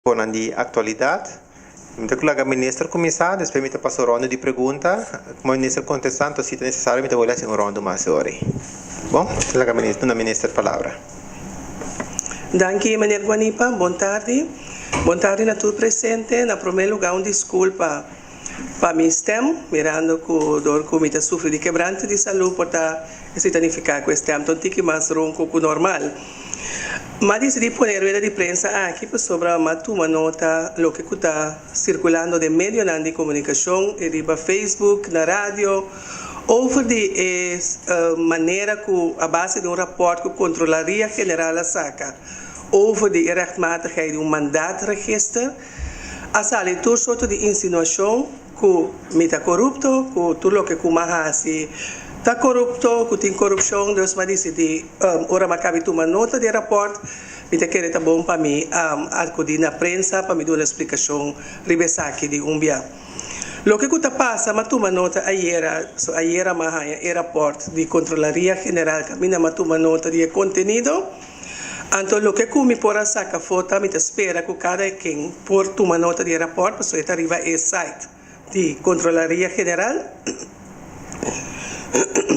Tópikonan di aktualidat. Mi ta laga minister kuminsá, despues mi ta pasa un ròndu di pregunta. Komo minister kontestá, anto si ta nesesario mi ta wòrdu hasi un ròndu mas e ora ei. Bon, mi ta laga minister, duna minister palabra. Danki meneer Guanipa, bon tardi. Bon tardi na tur presente. Na promé lugá un diskulpa pa mi stem, mirando ku dor ku mi ta sufri di kebrante di salú por ta esei ta nifiká ku e stem ta un tiki mas ronko ku normal. M'a disidí pone e rueda di prensa aki pasobra m'a tuma nota loke ku ta sirkulando den medionan di komunikashon i riba Facebook, na radio, over di e manera ku a base di un rapòrt ku Kontrolaria General a saka over di e rechtmatigheid di un mandaatregister a sali tur sorto di insinuashon ku mi ta korupto, ku tur loke ku m'a hasi ta korupto, ku tin korupshon. Dus m'a disidí ora m'a kabi tuma nota di e rapòrt, mi ta kere ta bon pa mi akudí na prensa pa mi duna splikashon riba esaki di un bia. Loke ku ta pasa, m'a tuma nota ayera, so ayera m'a haña e rapòrt di Kontrolaria General kaminda m'a tuma nota di e kontenido. Anto loke ku mi por a saka afó ta mi ta spera ku kada ken por tuma nota di e rapòrt pasobra e ta riba e site di Kontrolaria General.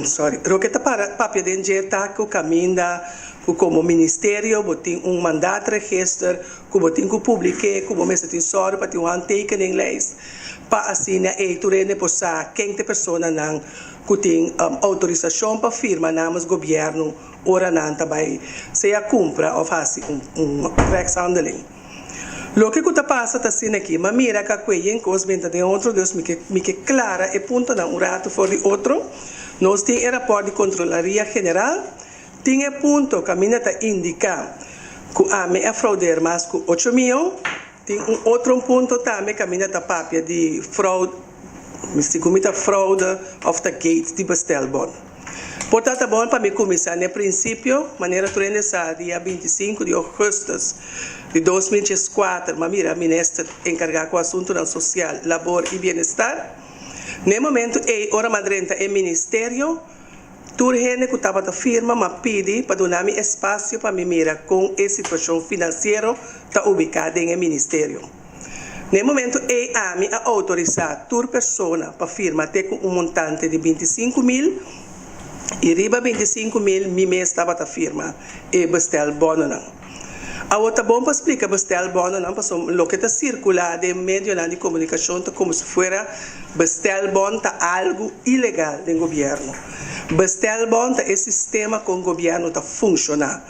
Sorry. Loke ta para papia den dje ta ku kaminda ku komo ministerio bo tin un mandaatregister ku bo tin ku publik'é ku bo mester tin sòru pa tin un handtekeninglijst pa asina ei tur hende por sa ken ta e personanan ku tin outorisashon pa firma namens gobièrnu ora nan ta bai sea kumpra òf hasi un rechtshandeling. Loke ku ta pasa ta asina aki, m'a mira ka ku e yen kos benta den otro, dus mi ke mi ke klara e puntonan un ratu for di otro. Nos tin e rapòrt di Kontrolaria General, tin e punto kaminda ta indiká ku ami a fraudeer mas ku ocho mion, tin un otro punto tambe kaminda ta papia di fraude, mi sigur mi ta fraude òf ta gate di bestelbon. Por ta ta bon pa mi kuminsá n'e prinsipio, manera tur hende sa, dia 25 di ougùstùs di 2014 m'a mira minister enkargá ku asuntunan sosial, labor i bienestar. N'e momentu ei ora m'a drenta e ministerio, tur hende ku tabata firma m'a pidi pa duna mi espasio pa mi mira kon e situashon finansiero ta ubiká den e ministerio. Na e momento ei ami a outorisá tur persona pa firma te ku un montante di 25.000 i riba 25.000 mi mes tabata firma e bestelbònnan. Awor ta bon pa splika bestelbònnan pasobra loke ta sirkulá den medionan di komunikashon ta komo si fuera bestelbòn ta algu ilegal den gobièrnu. Bestelbòn ta e sistema kon gobièrnu ta funshoná.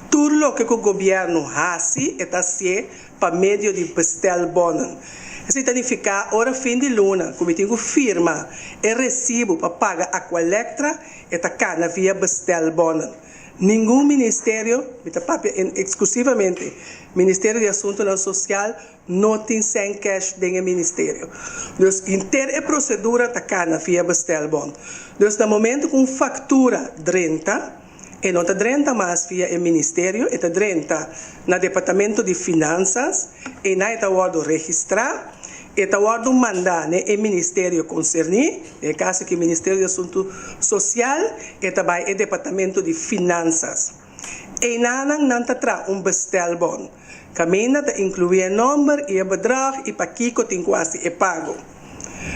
Tur loke ku gobièrnu hasi e ta hasié pa medio di bestelbonnen. Esei ta nifiká ora fin di luna ku mi tin ku firma e resibu pa paga Aqualectra, e ta kana via bestelbonnen. Ningun ministerio, mi ta papia en eksklusivamente Ministerio di Asuntunan Sosial, no tin sèn kèsh den e ministerio. Dus henter e prosedura ta kana via bestelbon. Dus na momento ku un faktura drenta, E no ta drenta mas via e ministerio, e ta drenta na Departamento di Finanzas, einan e ta wòrdu registrá, e ta wòrdu mandá n'e e ministerio konserní, den e kaso aki Ministerio di Asuntu Sosial, e ta bai e Departamento di Finanzas. Einanan nan ta traha un bestelbon, kaminda ta inkluí e nòmber i e bedrag i pakiko tin ku hasi e pago.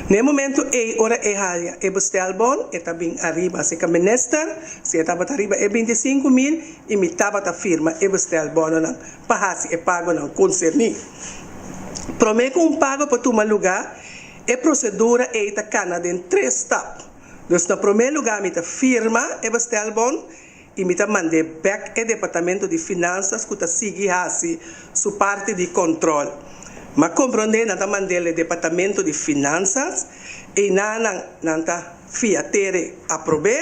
Na e momento ei ora e haña e bestelbon e ta bin ariba serka minister, si e tabata riba e 25.000 i mi tabata firma e bestelbonnan pa hasi e pagonan konserní. Promé ku un pago por tuma lugá e prosedura ei ta kana den tres stap. Dus na promé lugá mi ta firma e bestelbon i mi ta mand'é bèk e departamento di finansas ku ta sigui hasi su parti di kòntròl. M'a komprondé nan ta mand'é e departamento di finansas i nan nan ta fia tere aprob'é,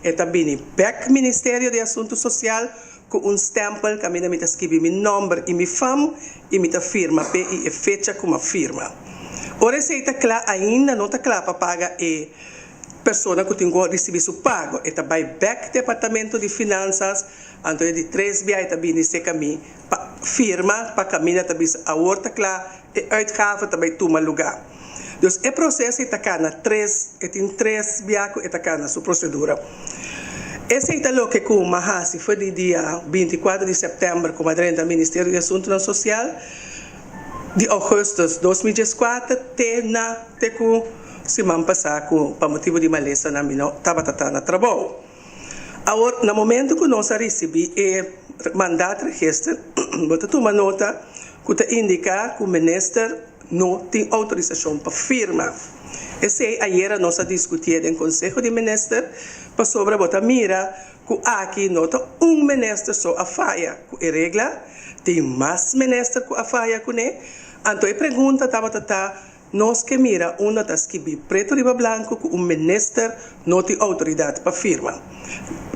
e ta bini bèk Ministerio di Asuntu Sosial ku un stèmpel kaminda mi ta skibi mi nòmber i mi fam i mi ta firma p'e i e fecha ku m'a firma. Ora esei ta kla ainda no ta kla pa paga e Persona ku tin ku risibí su pago, e ta bai bèk Departamento di Finansas, anto e di tres bia e ta bini serka mi pa firma pa kaminda ta bisa awor ta kla, e uitgave ta bai tuma lugá. Dus e proseso ei ta kana tres, e tin tres bia ku e ta kana su prosedura. Esei ta loke ku m'a hasi for di dia 24 di sèptèmber ku m'a drenta Ministerio di Asuntunan Sosial. di ougùstùs 2014 te na te ku siman pasá ku pa motibu di malesanan mi no tabata ta na trabou. Awor, na momento ku nos a risibí e mandaatregister, bo ta tuma nota ku ta indiká ku minister no tin outorisashon pa firma. Esei ayera nos a diskutié den Konseho di Minister pasobra bo ta mira ku aki no ta un minister so a faya ku e regla, tin mas minister ku a faya kuné. Anto e pregunta tabata ta, Nos ke mira unda ta skibí pretu riba blanku ku un minister no tin outoridat pa firma.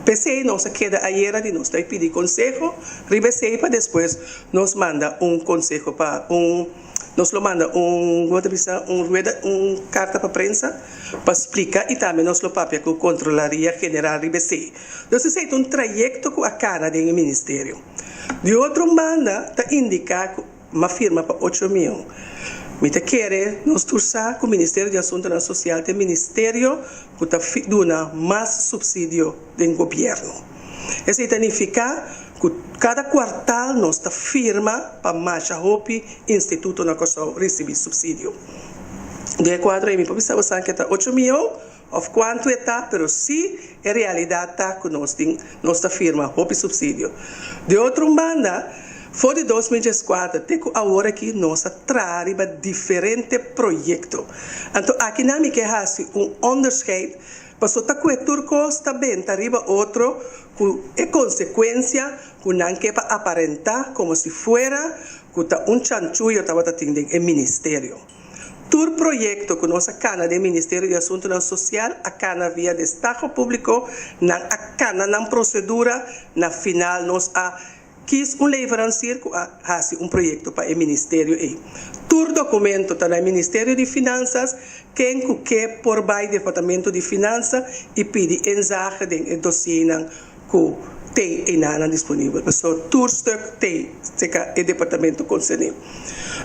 P'esei nos a keda ayera di nos ta pidi konseho riba esei pa despues nos manda un konseho pa un nos lo manda un komo ta bisa un rueda un karta pa prensa pa splika i tambe nos lo papia ku Kontrolaria General riba esei. Dus esei ta un trayekto ku a kana den e ministerio. Di otro banda ta indiká ku. M'a firma pa ocho mion. Mi ta kere nos tur sa ku Ministerio di Asuntonan Sosial ta e ministerio ku ta duna mas supsidio den gobièrnu. Esei ta nifiká ku kada kuartal nos ta firma pa masha hopi instituto na Kòrsou risibí supsidio. Den e kuadro ei mi por bisa bo san ke ta ocho mion Of cuanto e ta, pero si e realidad ta cu nos tin, nos ta firma hopi subsidio. Di otro un banda, for di 2014 te cu awor aki nos a traha riba diferente proyecto. Anto aki nan mi ke haci un onderscheid, paso ta cu e tur cos ta benta riba otro cu e consecuencia cu nan ke pa aparenta como si fuera cu ta un chanchuyo tabata tin den e ministerio. Tur proyekto ku nos a kana den Ministerio di Asuntunan Sosial a kana via destaho públiko, nan a kana nan prosedura, na final nos a kis un leveransier ku a hasi un proyekto pa e ministerio ei. Tur dokumento ta na e Ministerio di Finansas, ken ku ke por bai Departamento di Finansa i pidi inzage den e dosienan ku te enanan disponibel pasobra tur stuk te seka e departamento konserní.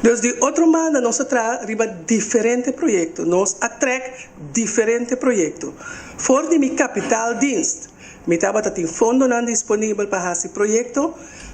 Dus di otro banda nos a traha riba diferente proyekto, nos a trèk diferente proyekto. For di mi kapitaaldienst mi tabata tin fondonan disponibel pa hasi proyekto,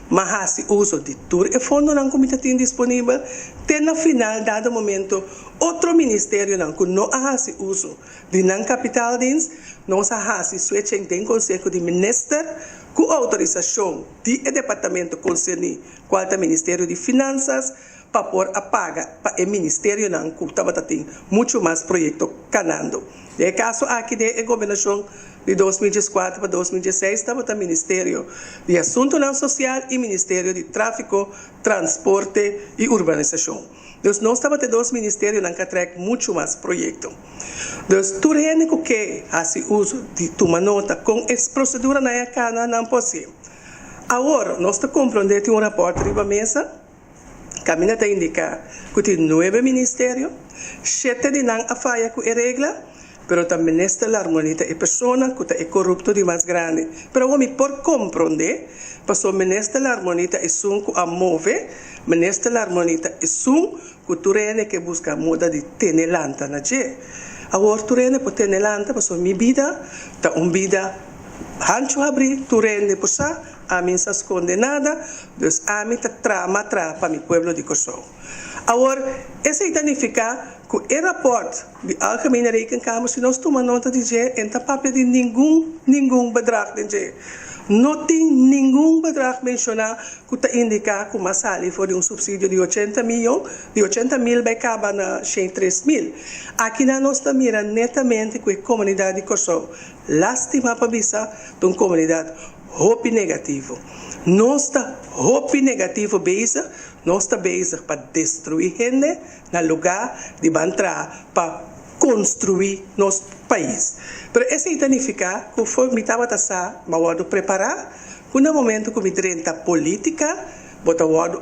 m'a hasi uso di tur e fondonan ku mi ta tin disponibel te na final dado momento otro ministerionan ku no a hasi uso Di nan kapitaaldienst nos a hasi switching den Konseho di Minister ku outorisashon di e departamento konserní, kual ta Ministerio di Finansas, pa por a paga pa e ministerionan ku tabata tin muchu mas proyekto kanando. Den e kaso aki den e gobernashon di 2014 pa 2016 tabata Ministerio di Asuntunan Sosial i Ministerio di Tráfiko, Transporte i Urbanisashon. Dus nos tabata e dos ministerionan ku a trek muchu mas proyekto. Dus tur hende ku ke hasi uso di tuma nota kon e proseduranan e a kana nan por hasi. Awor nos ta komprondé tin un rapòrt riba mesa kaminda ta indiká ku tin nuebe ministerio, shete di nan a faya ku e regla, pero ta Minister Larmonie ta e persona ku ta e korupto di mas grandi. Pero awor mi por komprondé pasobra Minister Larmonie ta esun ku a move, Minister Larmonie ta esun ku tur hende ke buska moda di tene lanta na dje. Awor tur hende por tene lanta pasobra mi bida ta un bida hanchu habrí, tur hende por sa, ami no sa skonde nada, dus ami ta traha traha pa mi pueblo di Kòrsou. Awor esei ta nifiká ku e rapòrt di Algemene Rekenkamer si nos tuma nota di dje en ta papia di ningun ningun bedrag den dje. No tin ningun bedrag menshoná ku ta indiká ku mas sali for di un supsidio di 80 miyon, di 80 mil bai kaba na 103 mil. Akinan nos ta mira netamente ku e komunidat di Kòrsou, lastima pa bisa, ta un komunidat hopi negativo. Nos ta hopi negativo bezig, nos ta bezig pa destruí hende na lugá di ban traha pa konstruí nos pais. Pero esei ta nifiká ku for mi tabata sa m'a wòrdu prepará ku na momentu ku mi drenta polítika bo ta wòrdu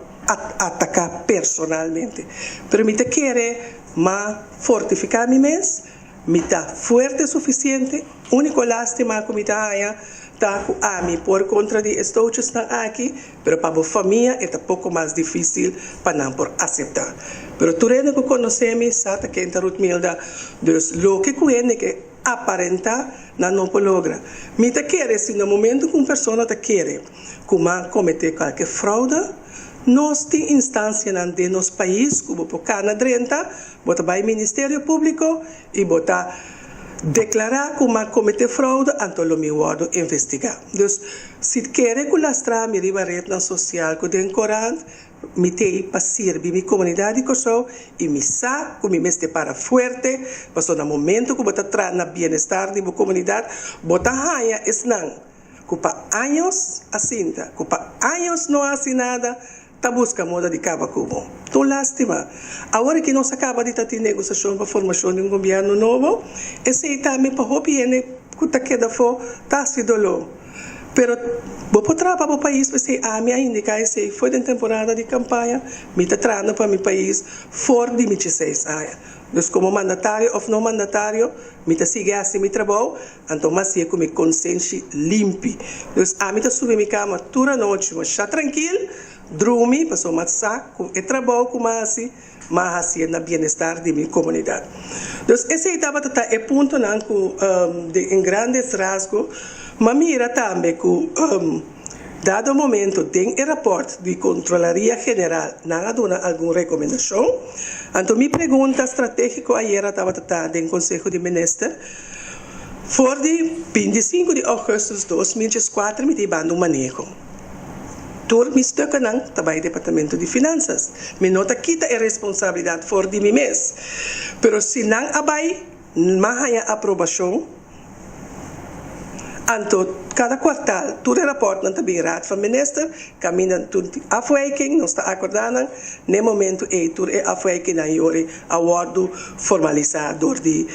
ataká personalmente. Pero mi ta kere m'a fortifiká mi mes. Mi ta fuerte sufisiente, úniko lástima ku mi ta haña ta ku ami por kontra di e stootjesnan aki, pero pa bo famia e ta poko mas difísil pa nan por aseptá. Pero tur hende ku konosé mi sa ta ken ta Ruthmilda, dus loke ku hende ke aparentá nan no por logra. Mi ta kere si na momento ku un persona ta kere ku m'a kometé kualke froude. Nos tin instansianan den nos pais ku bo por kana drenta, bo ta bai Ministerio Públiko i bo ta deklará ku m'a kometé froude, anto lo mi wòrdu investigá. Dus, si kere ku lastra mi riba retnan sosial ku den korant, Mi t'ei pa sirbi mi komunidat di Kòrsou i mi sa ku mi mester para fuerte pasobra na momento ku bo ta traha na bienestar di bo komunidat bo ta haña esnan ku pa años a sinta, ku pa años no a hasi nada ta buska moda di kaba ku bo. Ta un lástima. Awor ki nos a kaba di ta tin negosiashon pa formashon di un gobièrnu nobo, esei tambe pa hopi hende ku ta keda afó ta hasi doló. Pero bo por traha pa bo pais p'esei ami a indiká esei for den temporada di kampaña, mi ta trahando pa mi pais for di mi dieseis aña. Dus komo mandatario òf no mandatario mi ta sigui hasi mi trabou, anto mi hasié ku mi konsenshi limpi. Dus ami ta subi mi kama tur anochi masha trankil, drumi pasobra mi sa ku e trabou ku mi a hasi mi a hasié na bienestar di mi komunidat. Dus esei tabata ta e puntonan ku den en grandes rasgo mi a mira tambe ku dado momento den e rapòrt di Kontrolaria General nan a duna algun rekomendashon. Anto mi pregunta stratégiko ayera tabata ta den Konseho di Minister, for di 25 di ougùstùs 2014 mi ta hibando un maneho. Tur mi stukkennan ta bai Departamento di Finansas. Mi no ta kita e responsabilidat for di mi mes. Pero si nan a bai, m'a haña aprobashon. Anto kada kuartal tur e rapòrtnan ta bin Raad van Minister, kaminda tur tin afwijking, nos ta akordá nan. N'e momentu ei tur e afwijkingnan yori a wòrdu formalisá dor di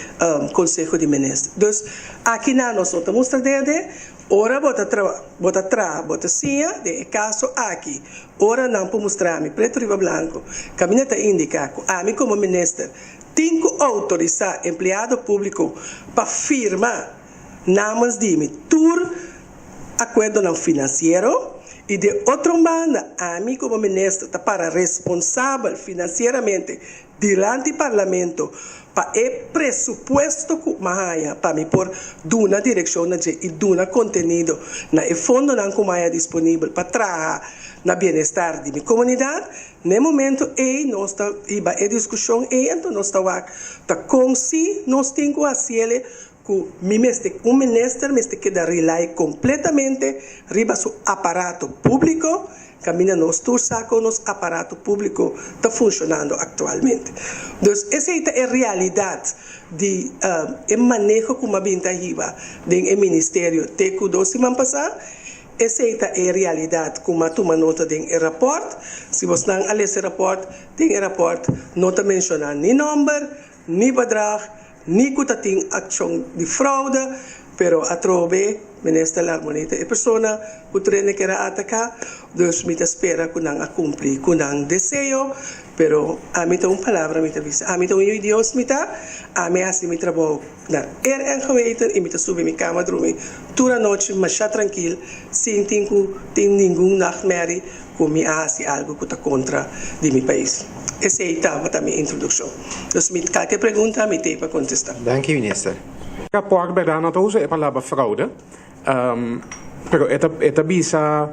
Konseho di Minister. Dus akinan nos no ta mustra dede. Ora bo ta tra bo ta traha, bo ta siña, den e kaso aki, ora nan por mustra mi pretu riba blanku, kaminda ta indiká ku ami komo minister tin ku outorisá empleado públiko pa firma namens di mi tur akuerdonan finansiero i di otro un banda ami komo minister ta para responsabel finansieramente Dilanti Parlamento pa e presupuesto ku m'a haña pa mi por duna direkshon na dje i duna kontenido na e fondonan ku m'a haña disponibel pa traha na bienestar di mi komunidat. Na e momento ei nos ta hiba e diskushon ei anto nos ta wak ta kon si nos tin ku hasiele ku mi mester un minister mester keda rely kompletamente riba su aparato públiko kaminda nos tur sa kon nos aparato públiko ta funshonando aktualmente. Dus esei ta e realidat di e maneho ku mi a bin ta hiba den e ministerio te ku dos siman pasá. Esei ta e realidat ku mi a tuma nota den e rapòrt. Si bosnan a lesa e rapòrt, den e rapòrt no ta menshoná ni nòmber, ni bedrag, Ni ku ta tin akshon di fraude, pero atrobe Minister Larmonie ta e persona ku trene ker a ataká, dus mi ta spera ku nan a kumpli ku nan deseo, pero ami ta un palabra mi ta bisa, ami ta un yu di Dios mi ta, ami a hasi mi trabou na eer en geweten i mi ta subi mi kama drumi tur anochi masha trankil sin tin ku tin ningun nachtmerrie ku mi a hasi algu ku ta kontra di mi pais. Esei tabata mi introdukshon. Dus mi kalke pregunta mi tei pa kontestá. Danki minister. Rapport berdad no ta usa e palabra fraude, pero e ta e ta bisa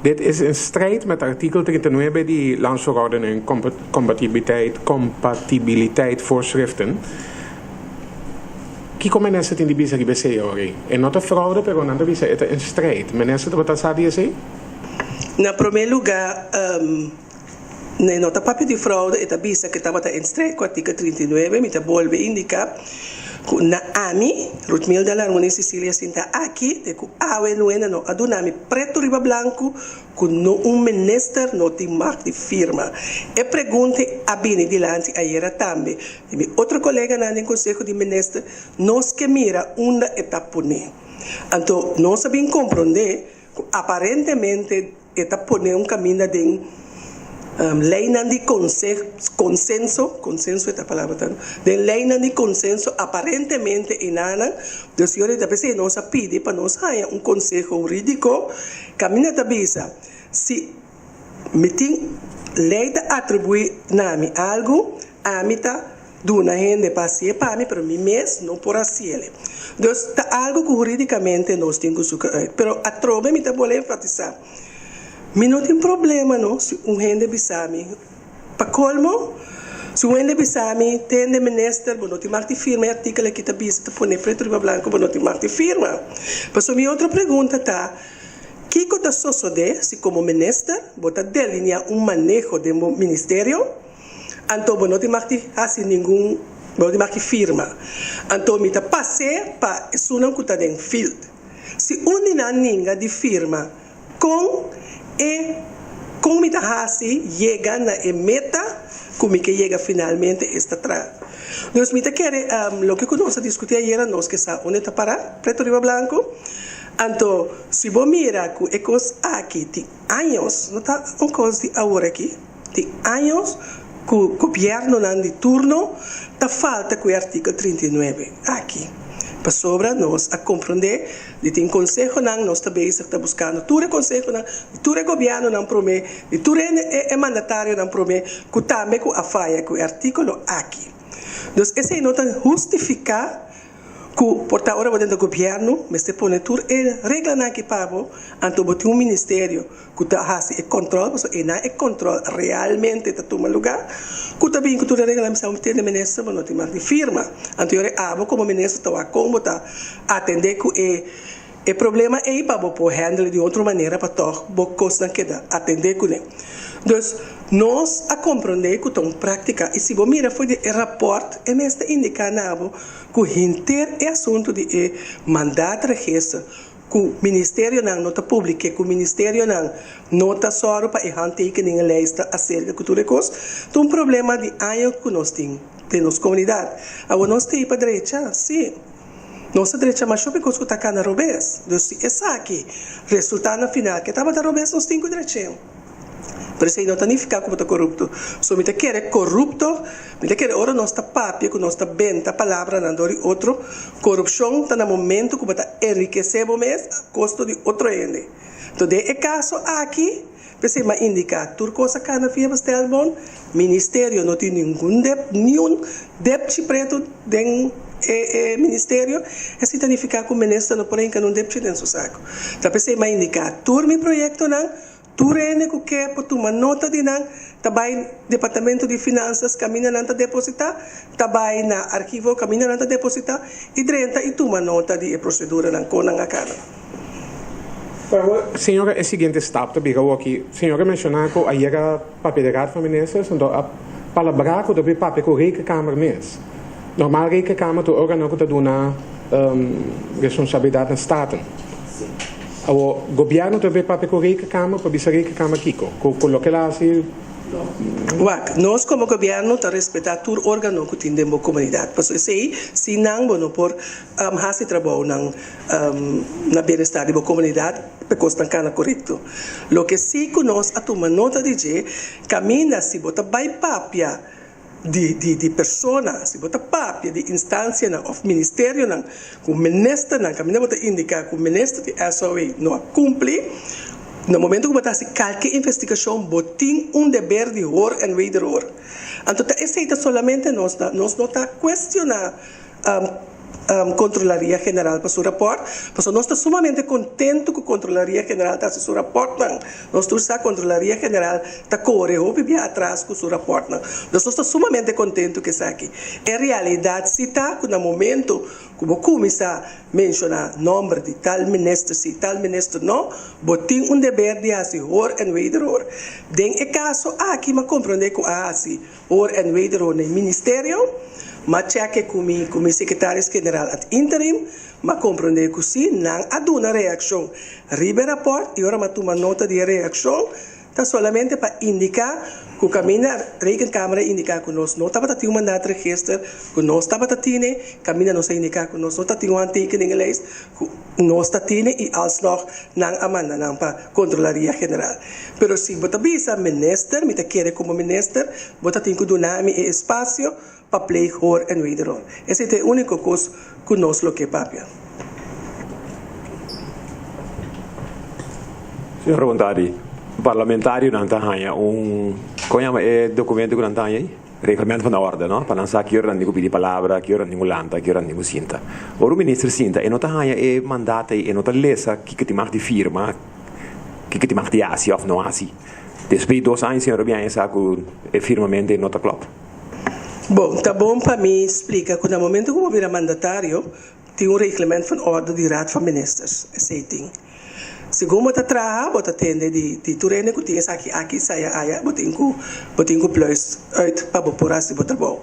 dit is in strijd met artikel 39 di Landsverordening compatibiliteit compatibiliteit voorschriften. Kiko minister tin di bisa riba esei ora? E no ta fraude pero nan ta bisa e ta in strijd. Minister tabata sa di esei? Na promé lugá, e no ta papia di fraude, e ta bisa ku e tabata en strijd ku artikel 39. Mi ta bolbe indiká ku na ami, Ruthmilda Larmonie Cecilia sinta aki te ku awe nuena no a duna mi pretu riba blanku ku no un minister no tin mag di firma. E pregunta a bini dilanti ayera tambe di mi otro koleganan den Konseho di Minister, nos ke mira unda e ta pone. Anto nos a bin komprondé ku aparentemente e ta pone un kaminda den leinan di konsenso, konsenso e ta palabra ta, den leinan di konsenso aparentemente enanan, dus yori ta p'esei nos a pidi pa nos haña un konseho hurídiko kaminda ta bisa si mi tin lei ta atribuí na mi algu, ami ta Duna hende pa hasié pa mi, pero mi mes no por hasiele. Dus ta algu ku hurídikamente nos tin ku suka uit. Pero atrobe mi ta bole enfatisá. Mi no tin problema no si un hende bisa mi. Pa colmo, si un hende bisa mi, Tende minister, bo no tin mag di firma e artikel aki ta bisa ta pone preto riba blanco bo no tin mag di firma. Pasobra mi otro pregunta ta, Kico ta sosode si como minister bo ta delinea un maneho den bo ministerio, anto bo no tin mag di haci ningun, bo no tin mag di firma? Anto mi ta pas'e pa esunnan cu ta den field. Si un di nan ninga di firma, Kon e kon mi ta hasi yega na e meta ku mi ke yega finalmente esta tra. Dus mi ta kere loke ku nos a diskutí ayera nos ke sa unda e ta pará preto riba blanko. Anto si bo mira ku e kos aki tin años no ta un kos di awor aki tin años ku gobièrnunan di turno ta falta ku e artíkel 39 aki pasobra nos a komprondé Di tin konsehonan, nos ta bezig ta buskando tur e konsehonan di tur e gobièrnunan promé, di tur e e mandatarionan promé ku tambe ku a faya ku e artíkulo aki. Dus esei no ta hustifiká ku por ta ora bo den ta gobièrnu mester pone tur e reglanan aki pa bo, anto bo tin un ministerio ku ta hasi e kòntròl, pasobra einan e kòntròl realmente ta tuma lugá, ku ta bin ku tur e reglanan bisa bo tende minister bo no tin mag di firma. Anto yora abo komo minister ta wak kon bo ta atendé ku e e problema ei pa bo por handle di otro manera pa tòg bo kosnan keda atendé kuné. Dus nos a komprondé ku ta un práktika i si bo mira for di e rapòrt e mes ta indiká na bo ku henter e asuntu di e mandaatregister Ku ministerionan no ta publik'é, ku ministerionan no ta sòru pa e handtekeningenlijst ta aserka ku tur e kos, ta un problema di aña ku nos tin den nos komunidat. Awor nos ta ei pa drecha? Sí. Nos ta drecha masho pa e kos ku ta kana robes. Dus si esaki resultá na final ke tabata robes nos tin ku drech'é. Pero esei no ta nifiká ku bo ta korupto. So mi ta kere korupto, mi ta kere ora nos ta papia ku nos ta benta palabranan dor di otro, korupshon ta na momento ku bo ta enrikesé bo mes a kosto di otro hende. Enton den e kaso aki, p'esei mi a indiká tur kos a kana via bestelbon, ministerio no tin ningun dep, niun depchi pretu den e e ministerio, esei ta nifiká ku minister no por hinka nun depchi den su saku. Ta p'esei mi a indiká tur mi proyektonan Tur hende ku ke por tuma nota di nan ta bai Departamento di Finansas kaminda nan ta depositá, ta bai na archivo kaminda nan ta depositá i drenta i tuma nota di e proseduranan kon nan a kana. Pero señora e siguiente stap ta bira awor-aki. Señora menshoná ku a yega papia di Raad van Ministers anto a palabrá ku ta bin papia ku Rekenkamer mes. Normal Rekenkamer ta un organo ku ta duna responsabilidat na Staten. Awor, gobièrnu ta ve papia ku Rekenkamer pa bisa Rekenkamer kiko? Ku ku loke el a hasi? Wak, nos komo gobièrnu ta respetá tur órgano ku tin den bo komunidat. Pasobra esei, sin nan bo no por hasi trabounan na bienestar di bo komunidat pa e kosnan kana korekto. Loke sí ku nos a tuma nota di dje, kaminda si bo ta bai papia di di di persona, si bo ta papia di instancianan of ministerionan cu ministernan, caminda bo ta indica cu minister di SOA no a cumpli, na momento cu bo ta haci calke investigacion bo tin un deber di hoor en wederhoor. Anto ta esey ta solamente nos ta, nos no ta cuestiona Controlaria General pa su raport, pasobra nos ta sumamente contento cu Controlaria General ta haci su raportnan. Nos tur sa Controlaria General ta core hopi bia atras cu su raportnan. Nos nos ta sumamente contento cu esaki. E realidad si ta cu na momento cu bo cuminsa menciona nomber di tal minister si, tal minister no, bo tin un deber di haci hoor en wederhoor. Den e caso aki mi a comprende cu a haci Hoor en wederhoor na e ministerio, m'a cheke ku mi ku mi sekretaris general ad interim, m'a komprondé ku si nan a duna reakshon riba e rapòrt i ora m'a tuma nota di e reakshon ta solamente pa indiká ku kaminda Rekenkamer a indiká ku nos no tabata tin un mandaatregister, ku nos tabata tine, kaminda nos a indiká ku nos no ta tin un handtekeningenlijst, ku nos ta tine i alsnog nan a manda nan pa Controlaria General. Pero si bo ta bisa minister, mi ta kere como minister, bo ta tin cu duna mi e espacio pa pleeg hoor en wederhoor. Esey ta e unico cos cu nos lo ke papia. Señor Rontari, parlamentarionan ta haña un, con yama e documento cu nan ta haña ey? Reglamento van orde, no? Pa nan sa ki ora nan tin ku pidi palabra, ki ora nan tin ku lanta, ki ora nan tin ku sinta. Ora un minister sinta, e no ta haña e mandat ei, e no ta lesa kiko tin mag di firma, Kiko tin mag di hasi òf no hasi. Despues di dos aña señor a biaña sa ku e firmamento ei no ta klòp. Bon, ta bon pa mi splika ku na momento ku bo bira mandatario, tin un reglement van orde di Raad van Ministers, esei tin. Segun bo ta traha, bo ta tende di di tur hende ku tin esaki aki, esaya aya, bo tin ku bo tin ku pluis uit pa bo por hasi bo trabou.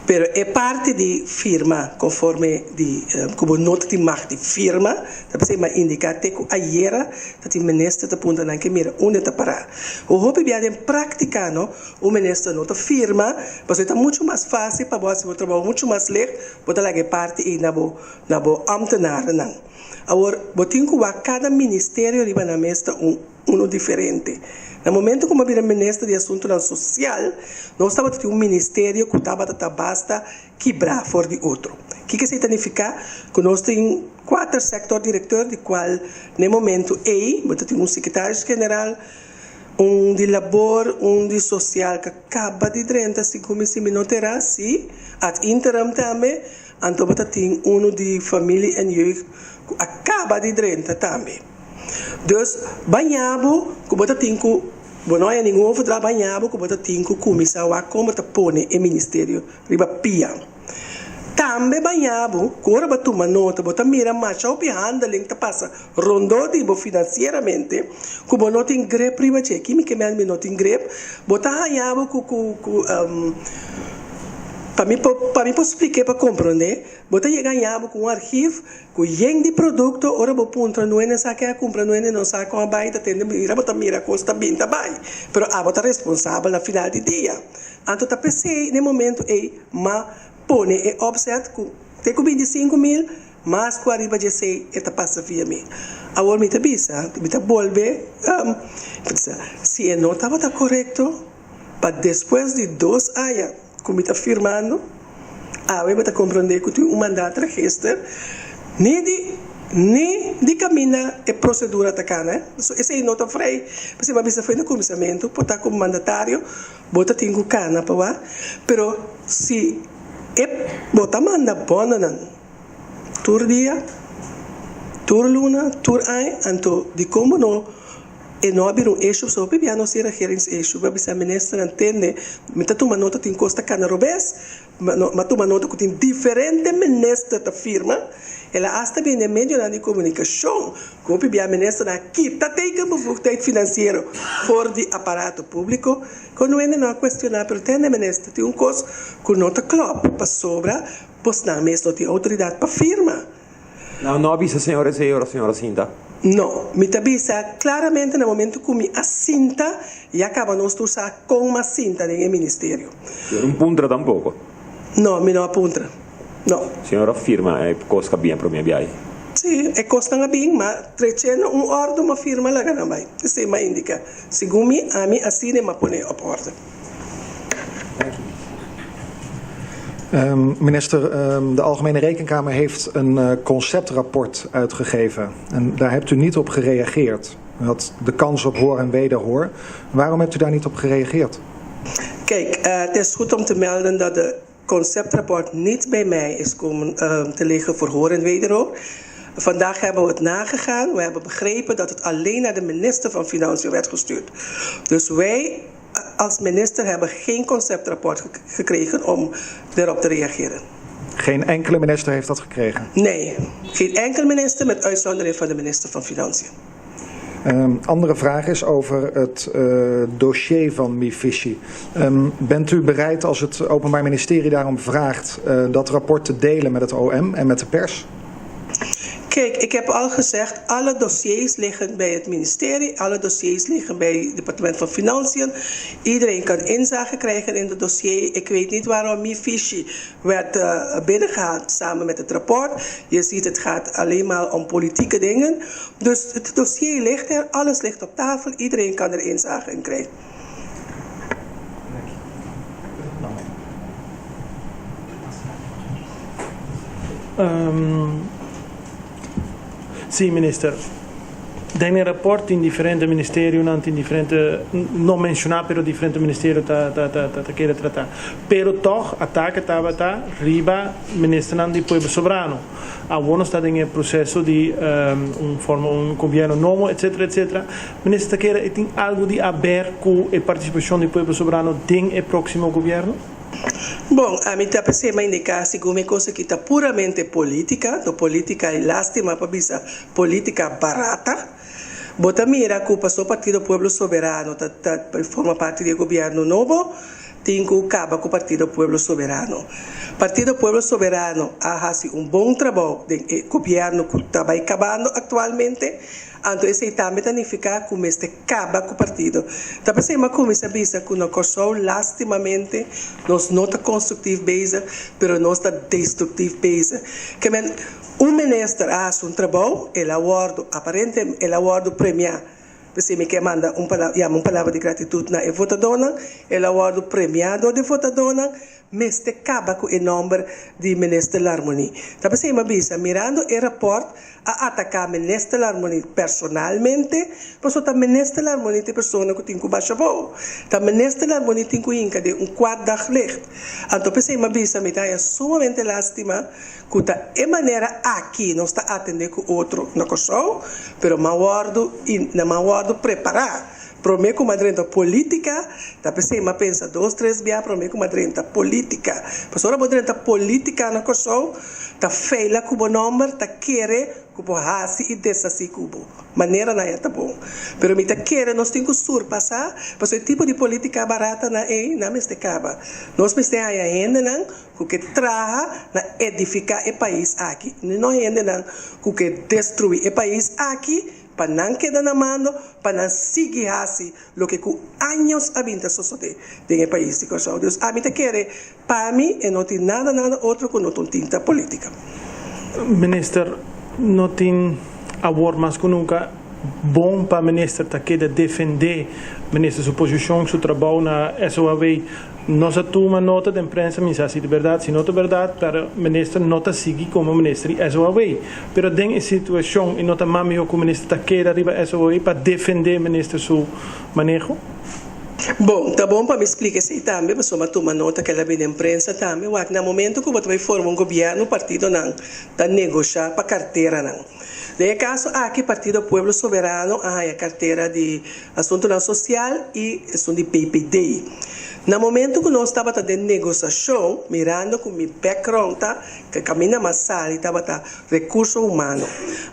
Pero e parti di firma konforme di ku bo no ta tin mag di firma, ta p'esei mi a indiká te ku ayera ta tin minister ta puntra nan ke mira unda ta pará. Un hopi bia den práktika no, un minister no ta firma pasobra e ta muchu mas fásil pa bo hasi bo trabou muchu mas leh, bo ta laga e parti ei na bo na bo ámtenarnan. Awor, bo tin ku wak kada ministerio riba nan mes ta un unu diferente. Na momento ku mi a bira minister di asuntunan sosial, nos tabata tin un ministerio ku tabata ta basta kibrá for di otro. Kiko esei ta nifiká? Ku nos tin kuater sektor direkteur di kual na e momento ei bo ta tin un sekretaris general, un di labor, un di sosial ku a kaba di drenta segun mi si mi no ta erá, sí, ad interim tambe, anto bo ta tin unu di familie en jeugd ku a kaba di drenta tambe. Dus baña bo ku bo ta tin ku bo no haña ningun overdracht baña bo ku bo ta tin ku kuminsá wak kon bo ta pone e ministerio riba pia. Tambe baña bo ku ora bo a tuma nota bo ta mira masha hopi handeling ta pasa rondó di bo finansieramente ku bo no tin grip riba dje. Ki mi ke mèn mi no tin grip? Bo ta haña bo ku ku ku pa mi por pa mi por splik'é pa komprondé bo ta yega haña bo ku un archief ku yen di produkto ora bo puntra nuene sa ke a kumpra nuene no sa kon a bai ta tende mira bo ta mira kos ta bin ta bai pero abo ta responsabel na final di dia. Anto ta p'esei n'e momento ei m'a pone e opzet ku te ku 25 mil, mas ku ariba djesei e ta pasa via mi. Awor mi ta bisa, mi ta bolbe bisa, si e no tabata korekto, pa despues di dos aña ku mi ta firmando, awe bo ta komprondé ku tin un mandaatregister, ni di ni di kaminda e prosedura ta kana, so esei no ta vrij. P'esei mi a bisa for na kuminsamentu por ta komo mandatario. Bo ta tin ku kana pa wak, pero si e bo ta manda bòndenan tur dia, tur luna, tur aña, anto dikon bo no e no a bira un issue? Pasobra hopi bia nos tin regeringsissue, bo a bisa ministernan tende, mi ta tuma nota tin kos ta kana robes, Mi a tuma nota ku tin diferente minister ta firma, el a asta bini den medionan di komunikashon ku hopi bia ministernan a kita tekenbevoegdheid finansiero for di aparato públiko. Kon un hende no a kuestioná, pero tende minister tin un kos ku no ta klòp pasobra bosnan mes no tin outoridat pa firma. Nan no a bisa señor esei ora señor a sinta? No, mi ta bisa claramente na momento cu mi a sinta, ya caba nos tur sa con m'a sinta den e ministerio. Señor un puntra tampoco? No, mi no a puntra. No. Señor a firma e cos ca bien prome biahe? Si, e cosnan a bin, ma trece na un ordo m'a firma laga nan bay. Esei m'a indica. Segun mi, ami asina m'a pone op orde. Minister, de Algemene Rekenkamer heeft een conceptrapport uitgegeven. En daar hebt u niet op gereageerd. U had de kans op hoor en wederhoor. Waarom hebt u daar niet op gereageerd? Kijk, het is goed om te melden dat de conceptrapport niet bij mij is komen te liggen voor hoor en wederhoor. Vandaag hebben we het nagegaan. We hebben begrepen dat het alleen naar de minister van Financiën werd gestuurd. Dus wij als minister hebben geen conceptrapport gekregen om erop te reageren. Geen enkele minister heeft dat gekregen? Nee, geen enkel minister met uitzondering van de minister van Financiën. Um, andere vraag is over het uh, dossier van Mifishi. Um, bent u bereid als het Openbaar Ministerie daarom vraagt uh, dat rapport te delen met het OM en met de pers? Kijk, ik heb al gezegd, alle dossiers liggen bij het ministerie, alle dossiers liggen bij het departement van Financiën. Iedereen kan inzage krijgen in het dossier. Ik weet niet waarom Mifishi werd uh, binnengehaald samen met het rapport. Je ziet, het gaat alleen maar om politieke dingen. Dus het dossier ligt er, alles ligt op tafel, iedereen kan er inzage in krijgen. Um, sí, minister. Den e rapport tin diferente ministerionan, tin diferente, no menciona pero diferente ministerio ta ta ta ta keda trata. Pero toch atake tabata riba ministernan di Pueblo Soberano. Awor nos ta den e proceso di un forma un gobierno nobo etcetera etcetera. Minister ta kere e tin algo di haber cu e participacion di Pueblo Soberano den e proximo gobierno? Bon, ami ta p'esei m'a indica segun mi cos aki ta puramente politica, no politica y lastima pa bisa politica barata. Bo ta mira cu paso Partido Pueblo Soberano ta ta forma parti di e gobierno nobo, tin cu caba cu Partido Pueblo Soberano. Partido Pueblo Soberano a haci un bon trabou den e gobierno cu ta bay cabando actualmente, Anto esei tambe ta nifiká ku mester kaba ku partido. Ta p'esei mi a kuminsá bisa ku na Kòrsou lástimamente nos no ta konstruktief bezig, pero nos ta destruktief bezig. Ke men, un minister a hasi un trabou, el a wòrdu aparente el a wòrdu premiá. P'esei mi ke manda un palabra, yama un palabra di gratitut na e votadónan. El a wòrdu premiá dor di votadónan. Mester kaba ku e nòmber di Minister Larmonie. Ta p'esei mi a bisa, mirando e rapòrt, a ataká Minister Larmonie personalmente, pasobra ta Minister Larmonie ta e persona ku tin ku basha bou. Ta Minister Larmonie tin ku hinka den un kwaad daglicht. Anto p'esei mi a bisa, mi ta haña sumamente lástima ku ta e manera aki nos ta atendé ku otro na Kòrsou, pero mi a wòrdu i nan a wòrdu prepará. Promé ku m'a drenta polítika, ta p'esei m'a pensa dos tres bia promé ku m'a drenta polítika. Pasobra ora bo drenta polítika na Kòrsou, ta feila ku bo nòmber, ta kere ku bo hasi i deshasí ku bo maneranan ya ta bon. Pero mi ta kere nos tin ku surpasá, pasobra e tipo di polítika baratanan ei nan mester kaba. Nos mester haña hendenan ku ke traha na edifiká e pais aki, no hendenan ku ke destruí e pais aki. Pa nan keda na mando, pa nan sigui hasi loke ku años a bin ta sosodé den e pais di Kòrsou. Dus ami ta kere, pa mi e no tin nada nada otro ku no ta un tinta polítika. Minister, no tin awor mas ku nunka bon pa minister ta keda defendé minister su posishon, su trabou na SOAW. Nos a tuma nota den prensa, mi sa si ta berdad, si no ta berdad, pero minister no ta sigui como minister di SOAW. Pero den e situacion y no ta mas miho cu minister ta keda riba SOAW pa defende minister su maneho? Bon, ta bon pa mi splica esey tambe, pasobra mi a tuma nota kel a bini den prensa tambe. Wak, na momento cu bo ta bay forma un gobierno, partidonan ta negosha pa carteranan. Den e caso aki, Partido Pueblo Soberano a haya cartera di Asuntunan Sosial i esun di PPD. Na momentu ku nos tabata den negosiashon, mirando ku mi background ta ku kaminda mas sali tabata rekurso humano,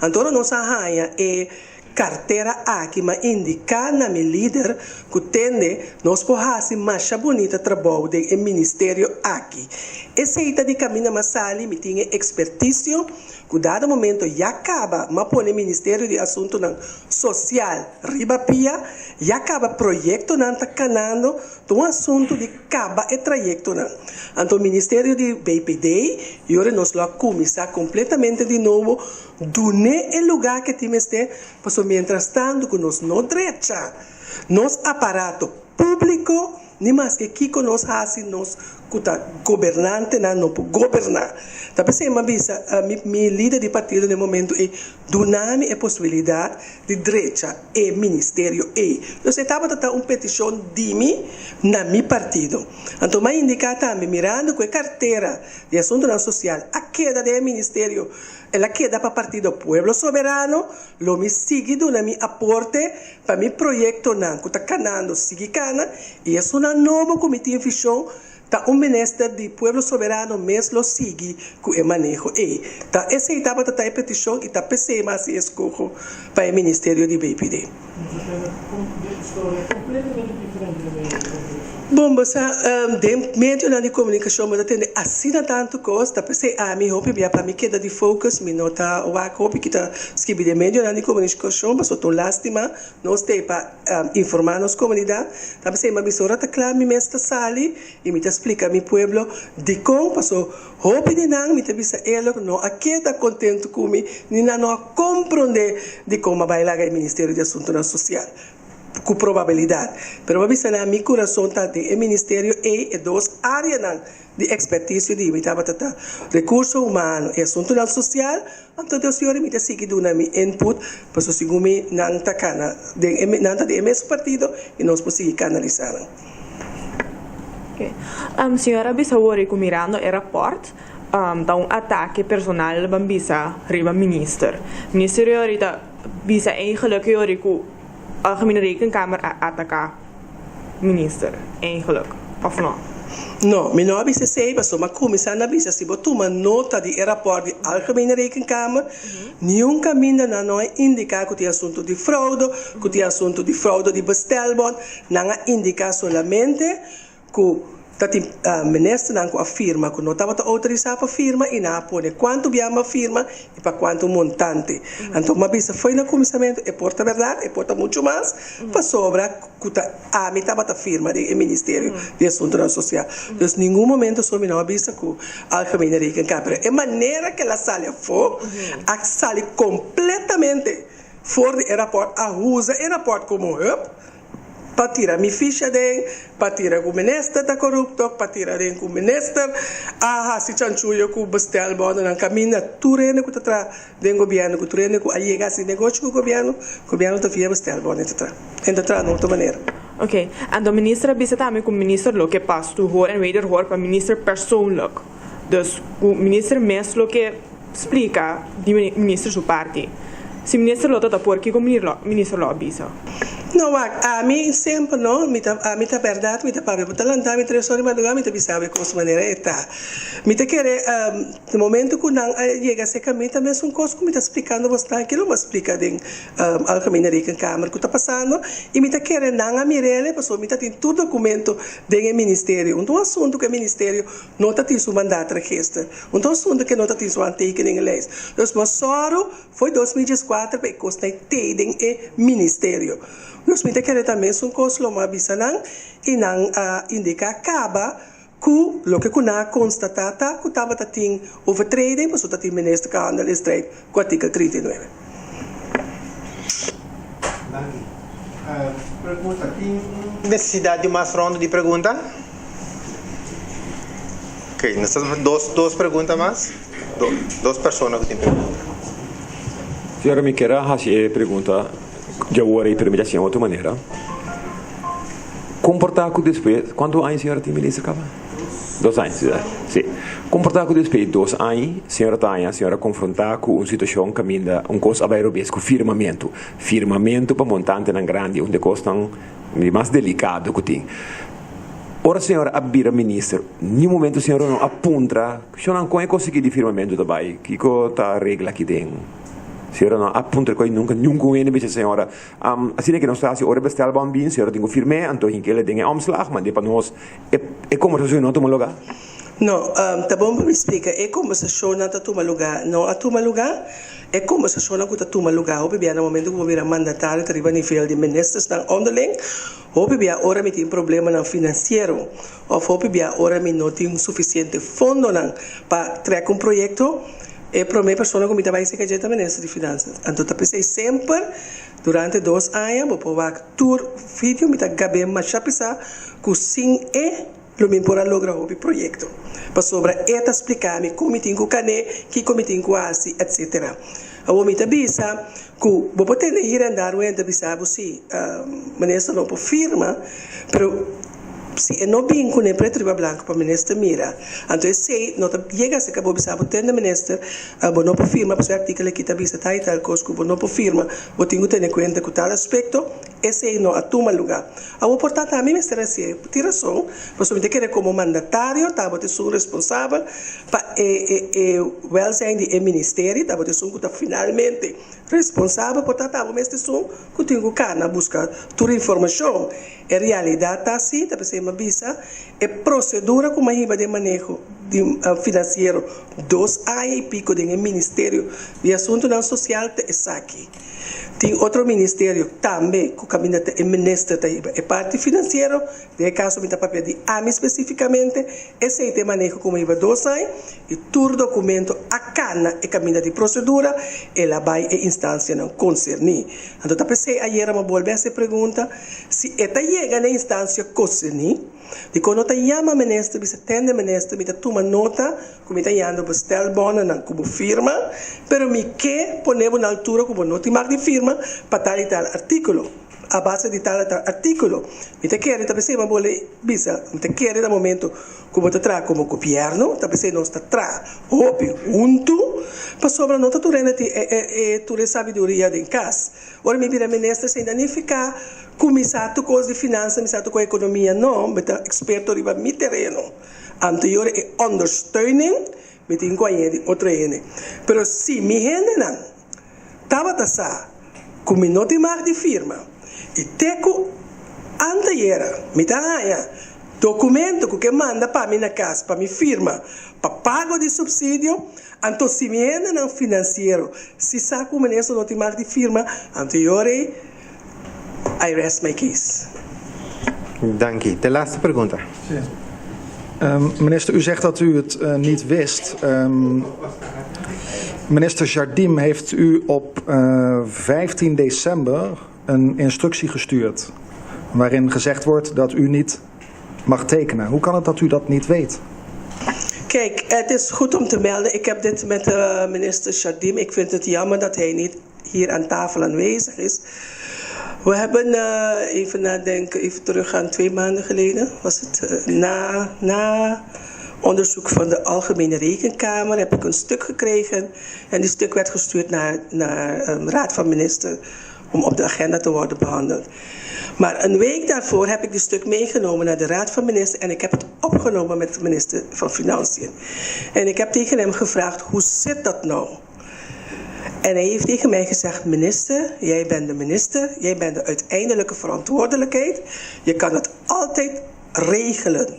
anto ora nos a haña e kartera aki m'a indiká na mi lider ku tende nos por hasi masha bunita trabou den e ministerio aki. Esei ta di kaminda mas sali mi tin e ekspertisio ku dado momento ya kaba m'a pone Ministerio di Asuntunan Sosial riba pia, ya kaba proyektonan ta kanando, ta un asuntu di kaba e trayektonan. Anto Ministerio di BPD, i ora nos lo a kuminsá kompletamente di nobo, dun'é e lugá ke tin mester, pasobra mientrastantu ku nos no drecha nos aparato públiko, Ni maske kiko nos hasi nos ku ta gobernantenan no por goberná. Ta p'esei mi a bisa mi mi lider di partido na e momento ei, duna mi e posibilidat di drecha e ministerio ei. Entonces e tabata ta un petishon di mi na mi partido. Anto mi a indiká tambe mirando ku e kartera di asuntunan sosial a keda den e ministerio, el a keda pa partido Pueblo Soberano, Lo mi sigui duna mi aporte pa mi proyektonan ku ta kanando sigui kana i esunnan nobo ku mi tin vishon ta un minister di Pueblo Soberano mes lo sigui ku e maneho ei. Ta esei tabata ta e petishon i ta p'esei mi a hasi eskoho pa e ministerio di BPD. Bon, bo sa, den medionan di komunikashon bo ta tende asina tantu kos, ta p'esei ami hopi bia pa mi keda di focus, mi no ta wak hopi ki ta skibi den medionan di komunikashon, pasobra ta un lastima, nos t'ei pa informá nos komunidat, ta p'esei mi a bisa ora ta kla mi mes ta sali i mi ta splika mi pueblo dikon, pasobra hopi di nan mi ta bisa eerlijk no a keda kontentu ku mi, ni nan no a komprondé dikon mi a bai laga e Ministerio di Asuntunan Sosial. Ku probabilidat. Pero bo bisa nan, Mi kurason ta den e ministerio ei, e dos áreanan di ekspertisio di mi tabata ta rekurso humano i asuntunan sosial, anto Dios yori mi ta sigui duna mi input, pasobra segun mi nan ta kana den e nan ta den e mesun partido i nos por sigui kanalisá nan. Oke. Señora bisa wori ku mirando e rapòrt ta un atake personal ban bisa riba minister. Minister yori ta bisa eigenlijk yori ku Algemene Rekenkamer a ataká minister eigenlijk, of no? No, mi no a bisa esei, pasobra mi a kuminsá na bisa si bo tuma nota di e rapòrt di Algemene Rekenkamer, niun kaminda nan no a indiká ku tin asuntu di froude, ku tin asuntu di froude di bestelbon, nan a indiká solamente ku ta tin ministernan ku a firma ku no tabata outorisá pa firma i nan a pone kuantu biaha a firma i pa kuantu montante. Anto mi a bisa fo'i na kuminsamentu e por ta bèrdat, e por ta muchu mas pasobra ku ta ami tabata firma den e ministerio di asuntunan sosial. Dus ningun momento so mi no a bisa ku Algemene Rekenkamer. Pero e manera ku el a sali afó a sali kompletamente for di e rapòrt, a usa e rapòrt komo hùp Pa tira mi ficha den, pa tira ku minister ta korupto, pa tira den ku minister a hasi chanchuyo ku bestelbononan kaminda tur hende ku ta traha den gobièrnu ku tur hende ku a yega hasi negoshi ku gobièrnu, gobièrnu ta via bestelbono e ta traha. Hende ta traha na otro manera. Ok, anto minister a bisa tambe ku minister lo ke pas tu hoor en wederhoor pa minister persoonlijk. Dus ku minister mes lo ke splika di minister su parti. Si minister lo ta ta por kiko minister lo a bisa? No wak, ami semper no, mi ta ami ta bèrdat mi ta papia, bo ta lanta mi tres ora di madrugá mi ta bisa bo e kos manera e ta. Mi ta kere na momento ku nan a yega serka mi ta mesun kos ku mi ta splikando bosnan kilo bo a splika den Algemene Rekenkamer ku ta pasando i mi ta kere nan a mir'el pasobra mi ta tin tur dokumento den e ministerio. Un ta un asuntu ku e ministerio no ta tin su mandaatregister. Un ta asuntu ke no ta tin su handtekeningenlijst. Dus bo sòru foi 2014 pa e kosnan tei den e ministerio. Dus mi ta kere ta mesun kos lo mi a bisa nan i nan a indiká kaba ku loke ku nan a konstatá ta ku tabata tin overtreding pasobra ta tin minister ku a handel in strijd ku artikel 39. Danki. Pregunta, Tin nesesidat di mas ronda di pregunta? Ok, nos ta dos dos pregunta mas. Dos persona ku tin pregunta. Señora, mi kier a hasi e pregunta djawor ei, pero mi ta hasi en otro manera. Kon por ta ku despues, kuantu aña señora tin minister kaba? Dos aña, si, si. Kon por ta ku despues di dos aña señora ta haña, señora konfrontá ku un situashon kaminda un kos a bai robes ku firmamentu? Firmamentu pa montantenan grandi, un di e kosnan di mas delikado ku tin. Ora señor a bira minister, niun momento señor no a puntra, Shonnan, kon e kos aki di firmamentu ta bai? Kiko ta regla aki den? Señor no a puntra koe nunka, nunka un hende bisa señor, Asina ke nos ta hasi ora e bestelbon bin, señor tin ku firm'é, anto hink'el den e omslag, mand'é pa nos. E kombersashon no a tuma lugá? No, ta bon pa mi splika, e kombersashonnan ta tuma lugá, no a tuma lugá. E kombersashonnan ku ta tuma lugá hopi bia na momento ku bo bira mandatario ta riba nivel di ministersnan onderling. Hopi bia ora mi tin problemanan finansiero òf hopi bia ora mi no tin sufisiente fondonan pa trèk un proyekto, e promé persona ku mi ta bai serka dje ta Minister di Finansas. Anto ta p'esei semper durante dos aña bo por wak tur video mi ta gab'é masha pisá ku sin e lo mi por a logra hopi proyekto. Pasobra e ta splika mi kon mi tin ku kané, kiko mi tin ku hasi, etsetera. Awor mi ta bisa ku bo por tende hier en daar un hende ta bisa bo si minister no por firma, pero si e no bin kuné pretu riba blanku pa minister mira, anto esei no ta yega aserka bo bisa bo tende minister bo no por firma pasobra e artikel aki ta bisa tal i tal kos ku bo no por firma, bo tin ku tene kuenta ku tal aspekto, esei no a tuma lugá. Awor por ta tambe mester hasié, tin rason, pasobra mi ta kere komo mandatario tabata esun responsabel pa e e welzijn di e ministerio, tabata esun ku ta finalmente responsabel, por ta tabata mester esun ku tin ku kana buska tur informashon. E realidat ta asi, ta p'esei mi a bisa e prosedura ku mi a hiba den maneho di finansiero dos aña i piko den e ministerio di asuntunan sosial ta esaki. Tin otro ministerio tambe ku kaminda ta e minister ta hiba e parti finansiero, den e kaso mi ta papia di ami spesifikamente, esei ta e maneho ku mi hiba dos aña i tur dokumento a kana e kaminda di prosedura, el a bai e instansianan konserní. Anto ta p'esei ayera mi a bolbe hasi e pregunta si e ta yega na e instansia konserní. Dikon no ta yama minister bisa tende minister mi ta tuma nota ku mi ta yanda bestelbonnennan ku bo firma pero mi ke pone bo na altura ku bo no tin mag di firma pa tal i tal artíkulo a base di tal i tal artíkulo mi ta kere ta p'esei mi a bole bisa mi ta kere na momento ku bo ta traha komo gobièrnu ta p'esei nos ta traha hopi huntu pasobra no ta tur hende tin e tur e sabiduria den kas ora mi bira minister esei ta nifiká Ku mi sa tur kos di finansa, mi sa tur kos di ekonomia, no, mi ta eksperto riba mi tereno. Anterior e ondersteuning mi tin ku añe di otro hende. Pero si mi hendenan tabata sa ku mi no tin mag di firma i te ku antayera mi ta haña dokumento ku ke manda pa mi na kas pa mi firma pa pago di supsidio, anto si mi hendenan finansiero si sa ku minister no tin mag di firma, anterior ei I rest my case. Danki. De laatste pregunta. Minister, u zegt dat u het niet wist. Minister Jardim heeft u op 15 december een instructie gestuurd. Waarin gezegd wordt dat u niet mag tekenen. Hoe kan het dat u dat niet weet? Kijk, het is goed om te melden. Ik heb dit met minister Jardim. Ik vind het jammer dat hij niet hier aan tafel aanwezig is. We hebben, even nadenken, even teruggaan, 2 maanden geleden was het, na onderzoek van de Algemene Rekenkamer heb ik een stuk gekregen. En die stuk werd gestuurd naar Raad van Minister om op de agenda te worden behandeld. Maar een week daarvoor heb ik die stuk meegenomen naar de Raad van Ministers en ik heb het opgenomen met de minister van Financiën. En ik heb tegen hem gevraagd, hoe zit dat nou? En hij heeft tegen mij gezegd, minister, jij bent de minister, jij bent de uiteindelijke verantwoordelijkheid. Je kan het altijd regelen.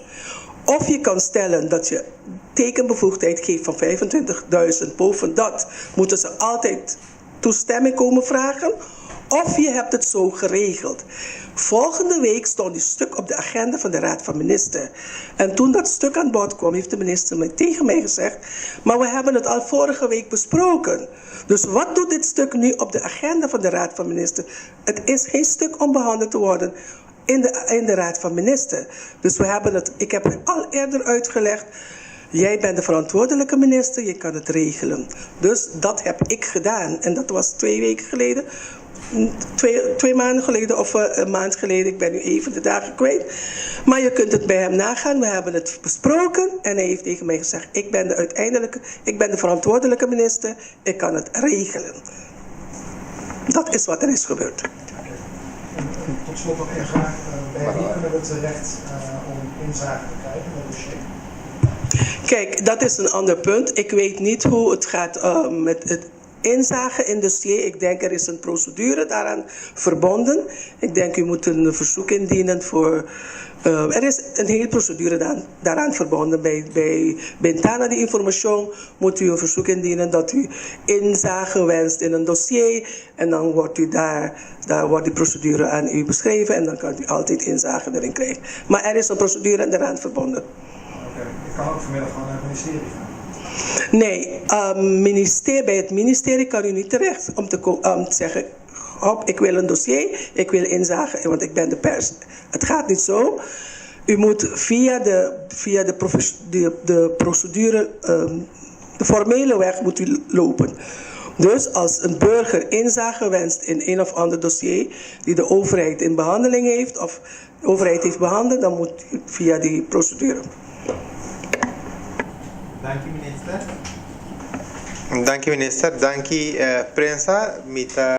Of je kan stellen dat je tekenbevoegdheid geeft van 25.000. Boven dat moeten ze altijd toestemming komen vragen. Of je hebt het zo geregeld. Volgende week stond die stuk op de agenda van de Raad van Ministers. En toen dat stuk aan bod kwam, heeft de minister tegen mij gezegd: Maar we hebben het al vorige week besproken. Dus wat doet dit stuk nu op de agenda van de Raad van Ministers? Het is geen stuk om behandeld te worden in de Raad van Ministers. Dus we hebben het, ik heb het al eerder uitgelegd. Jij bent de verantwoordelijke minister, je kan het regelen. Dus dat heb ik gedaan. En dat was 2 weken geleden. 2 maanden geleden of een maand geleden. Ik ben nu even de dagen kwijt. Maar je kunt het bij hem nagaan. We hebben het besproken. En hij heeft tegen mij gezegd: Ik ben de uiteindelijke, ik ben de verantwoordelijke minister. Ik kan het regelen. Dat is wat er is gebeurd. Tot slot nog één vraag. Bij wie kunnen we terecht om inzage te krijgen in het dossier? Kijk, dat is een ander punt. Ik weet niet hoe het gaat met het inzage in dossier. Ik denk er is een procedure daaraan verbonden. Ik denk u moet een verzoek indienen voor. Er is een hele procedure daaraan verbonden. Bij Bentana de informatie moet u een verzoek indienen dat u inzage wenst in een dossier. En dan wordt u daar wordt die procedure aan u beschreven en dan kan u altijd inzage erin krijgen. Maar er is een procedure daaraan verbonden. Oké, ik kan ook vanmiddag gewoon naar het ministerie gaan. Nee, bij het ministerie kan u niet terecht om te zeggen: hop, ik wil een dossier, ik wil inzage, want ik ben de pers. Het gaat niet zo. U moet via de procedure, de formele weg moet u lopen. Dus als een burger inzage wenst in een of ander dossier die de overheid in behandeling heeft, of de overheid heeft behandeld, dan moet u via die procedure. Dank u, minister. Dank u, minister. Dank u, prensa. Mi ta.